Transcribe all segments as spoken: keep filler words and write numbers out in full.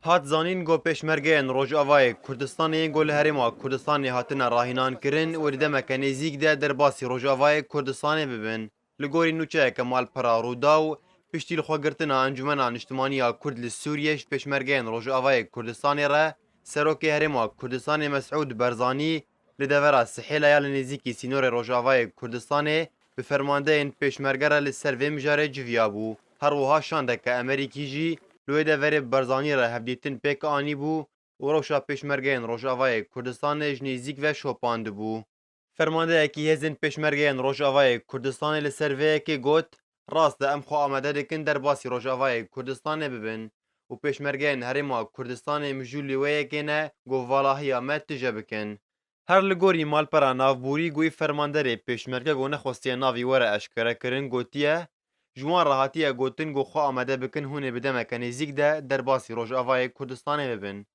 Hat zanîn ku pêşmergeyên Rojavayê Kurdistanê yên ku li Herêma Kurdistanê hatine rahînan kirin û di demeke nêzîk de derbasî Rojavayê Kurdistanê bibin. Li gorî nûçeyeke malpera Rûdaw, piştî li xwe girtina Encûmena Niştimanî ya Kurd li Sûriyê ji pêşmergeyên Rojavayê Kurdistanê re, Serokê Herêma Kurdistanê Mesûd Berzanî li devera Sihêla ya li nêzîkî sînorê Rojavayê Kurdistanê bi fermandeyên pêşmerge re li ser vê mijarê civiyabû. Her wiha şandeke Amerîkî jî li wê deverê bi Berzanî re hevdîtin pêk anîbû û rewşa pêşmergeyên Rojavayê Kurdistanê ji nêzîk ve şopandibû. Fermandeyekî hêzên pêşmergeyên Rojavayê Kurdistanê li ser vê yekê got, Rast e, em xwe amade dikin derbasî Rojavayê Kurdistanê bibin û pêşmergeyên Herêma Kurdistanê mijûl li wê yekê ne ku valahiya me tije bikin. Her li gorî malpera navborî ku wî fermanderê pêşmerge ku nexwestiye navî were eşkerekirin gotiye, Ji wan re hatiye gotin ku xwe amade bikin hûn ê bi demeke nêzîk de derbasî Rojavayê Kurdistanê bibin.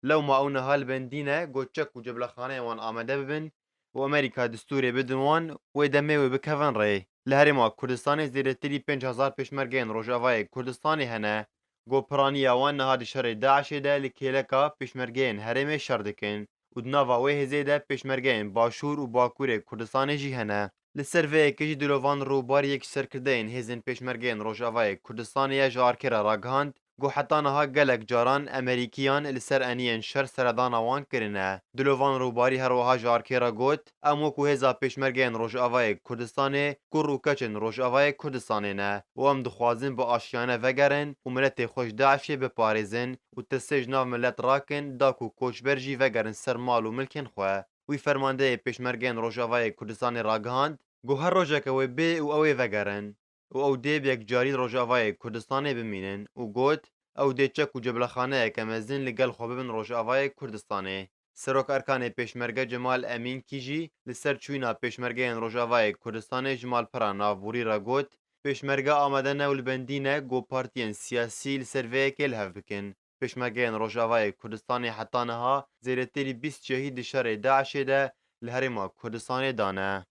Lewma ew niha li bendî ne ku çek û ceblexaneyên wan amade bibin û Amerîka distûrê bidin wan, wê demê wê bikevin rê. Li Herêma Kurdistanê zêdetirî pênc hezar pêşmergeyên Rojavayê Kurdistanê hene. Ku piraniya wan niha di şerê DAIŞê de li kêleka pêşmergeyên herêmê şer dikin û di nava wê hêzê de pêşmergeyên Başûr û Bakurê Kurdistanê jî hene. Li ser vê yekê jî Dilovan Rûbarî yek ji serkirdeyên hêzên pêşmergeyên Rojavayê Kurdistanê ye ji arkê re ragihand ku heta niha gelek caran Amerîkiyan li ser eniyên şer seredana wan kirine. Dilovan Rûbarî her wiha ji arkê re got, Em wekû hêza pêşmergeyên Rojavayê Kurdistanê kur û keç in Rojavayê Kurdistanê ne û em dixwazin bi aştiyane vegerin û miletê xwe ji DAIŞê biparêzin û tirsê ji nav milet rakin da ku koçber jî vegerin ser mal û milkên xwe. Wî fermandeyê pêşmergeyên Rojavayê Kurdistanê ragihand ku her rojeke wê bê û ew ê vegerin û ew dê bi yekcarî li Rojavayê Kurdistanê bimînin û got, Ew dê çek û ceblexaneyeke mezin li gel xwe bibin Rojavayê Kurdistanê. Serok Erkanê Pêşmerge Cemal Emînkî jî li ser çûyîna pêşmergeyên Rojavayê Kurdistanê ji malpera navborî re got, Pêşmerge amade ne û li bendî ne ku partiyên siyasî li ser vê yekê li hev bikin. Pêşmergeyên Rojavayê Kurdistanê heta niha zêdetirî bîst cihî di şerê DAIŞê de li Herêma Kurdistanê dane.